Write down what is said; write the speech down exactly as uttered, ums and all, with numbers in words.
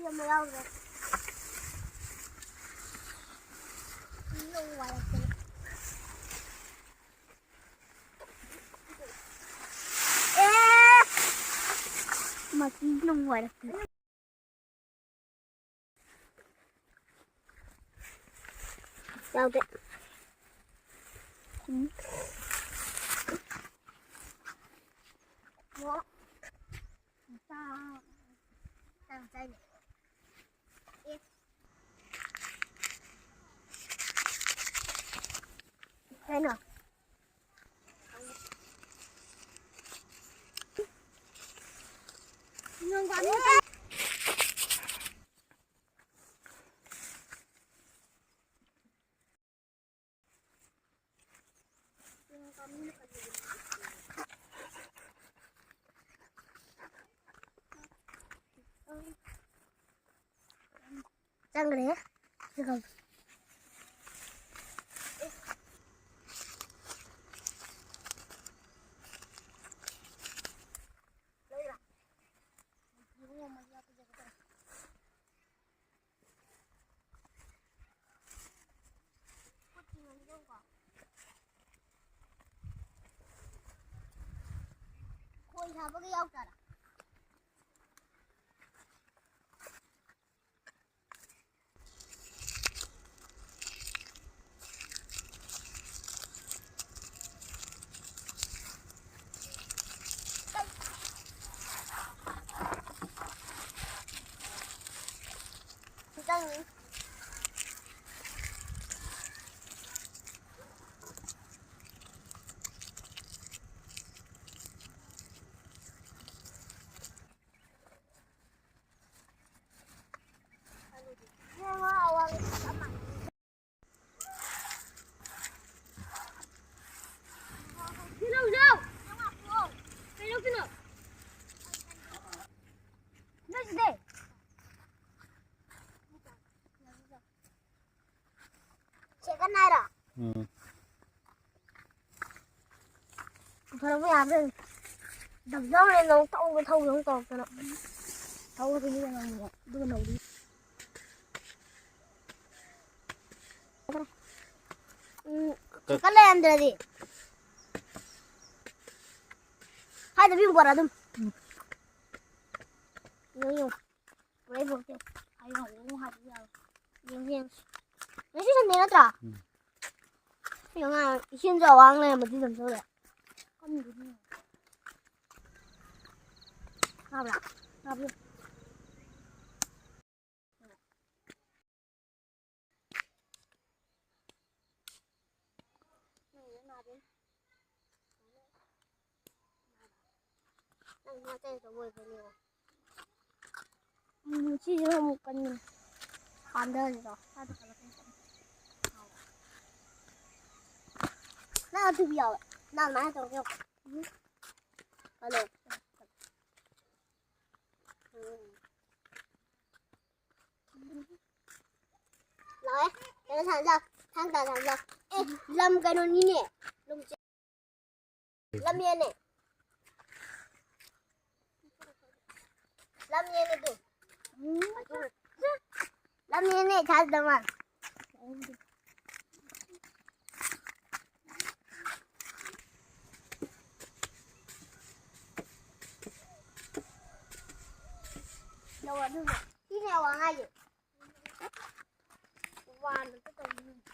ꯑꯃ ꯌꯥꯎꯗ꯭ꯔꯦ꯫ ꯅꯨꯡ ꯋꯥꯏꯔꯛꯇꯅ꯫ ꯑꯦ! ꯃꯁꯤ ꯅꯨꯡ ꯋꯥꯏꯔꯛꯇꯅ꯫ ꯌꯥꯎꯗꯦ꯫ ꯎꯝ꯫ ꯑꯣ꯫ ꯃꯆꯥ꯫ ꯃꯆꯥ ꯃꯆꯥꯅꯦ꯫ ꯑꯦ꯫ ꯀꯩꯅꯣ? ꯆꯪꯈ꯭ꯔꯦ꯫ ꯈꯣꯏ ꯁꯥꯕꯒ ꯌꯥꯎꯖꯥꯠꯂ? ꯆꯪꯉꯤ꯫ ꯁꯦꯀꯟ ꯍꯥꯏꯔꯣ? ꯎꯝ꯫ ꯄꯨꯊꯣꯔꯛꯄ ꯌꯥꯕ꯭ꯔꯥ ꯌꯦꯡꯉꯨ꯫ ꯗꯞ ꯌꯥꯎꯔꯦ, ꯅꯣꯡ ꯇꯧꯕ ꯊꯧꯕ ꯑꯃ ꯇꯧꯔꯛꯇꯅ꯫ ꯊꯧꯕꯗꯨꯅꯤ ꯀꯩꯅꯣ ꯑꯃꯨꯛ꯫ ꯑꯗꯨꯒ ꯅꯧꯔꯤ꯫ ꯎꯝ, ꯀ- ꯁꯥꯏꯀꯜ ꯂꯩꯔꯝꯗ꯭ꯔꯗꯤ꯫ ꯍꯥꯏꯗꯕꯤ ꯕꯣꯔꯥ ꯑꯗꯨꯝ꯫ ꯎꯝ꯫ ꯌꯦꯡꯉꯨ, ꯌꯦꯡꯉꯨ꯫ ꯄꯨꯔꯩ ꯄꯨꯔꯛꯇꯦ꯫ ꯍꯥꯏꯌꯣ, ꯍꯥꯏꯌꯣ, ꯍꯥꯏꯕ ꯌꯥꯔꯣꯏ꯫ ꯌꯦꯡꯁꯤ, ꯌꯦꯡꯁꯤ꯫ ꯉꯁꯤ ꯁꯟꯗꯦ ꯅꯠꯇ꯭ꯔꯥ? ꯎꯝ꯫ ꯌꯦꯡꯉꯣ, ꯏꯆꯦꯟꯁꯨ ꯑꯋꯥꯡ ꯂꯩꯔꯝꯕꯗꯤ ꯑꯗꯨꯝ ꯇꯧꯔꯦ꯫ ꯈꯪꯗꯦꯅꯦ꯫ ꯇꯥꯕ꯭ꯔꯥ? ꯇꯥꯕ꯭ꯔꯣ? ꯎꯝ, ꯁꯤꯁꯤꯅ ꯑꯃꯨꯛ ꯀꯟꯕꯅꯤ꯫ ꯄꯥꯟꯊꯔꯤꯗꯣ꯫ ꯅꯪ ꯑꯗꯨꯝ ꯌꯥꯎꯋꯦ꯫ ꯅꯪ ꯑꯗꯨꯃꯥꯏꯅ ꯇꯧꯔꯒ ꯌꯥꯎ-, ꯎꯝ꯫ ꯍꯜꯂꯣ꯫ ꯎꯝ꯫ ꯂꯥꯛꯑꯦ꯫ ꯀꯩꯅꯣ ꯁꯥꯟꯅꯁꯤ ꯂꯥꯎ꯫ ꯊꯥꯡ ꯇꯥ ꯁꯥꯟꯅꯁꯤ ꯂꯥꯎ꯫ ꯑꯦ, ꯂꯝ ꯀꯩꯅꯣꯅꯤꯅꯦ꯫ ꯂꯝ ꯆꯦ-, ꯂꯝ ꯍꯦꯜꯂꯦ꯫ ꯂꯝ ꯍꯦꯜꯂꯦ ꯑꯗꯨ꯫ ꯂꯝ ꯍꯦꯜꯂꯦ, ꯊꯥꯖꯗꯕ ꯃꯥꯜꯂꯦ꯫ ꯂꯧ ꯑꯗꯨꯒ ꯁꯤꯅꯦ ꯋꯥ ꯉꯥꯏꯁꯦ꯫ ꯋꯥꯟ ꯑꯝꯇ ꯇꯧꯅꯤꯡꯉꯤ꯫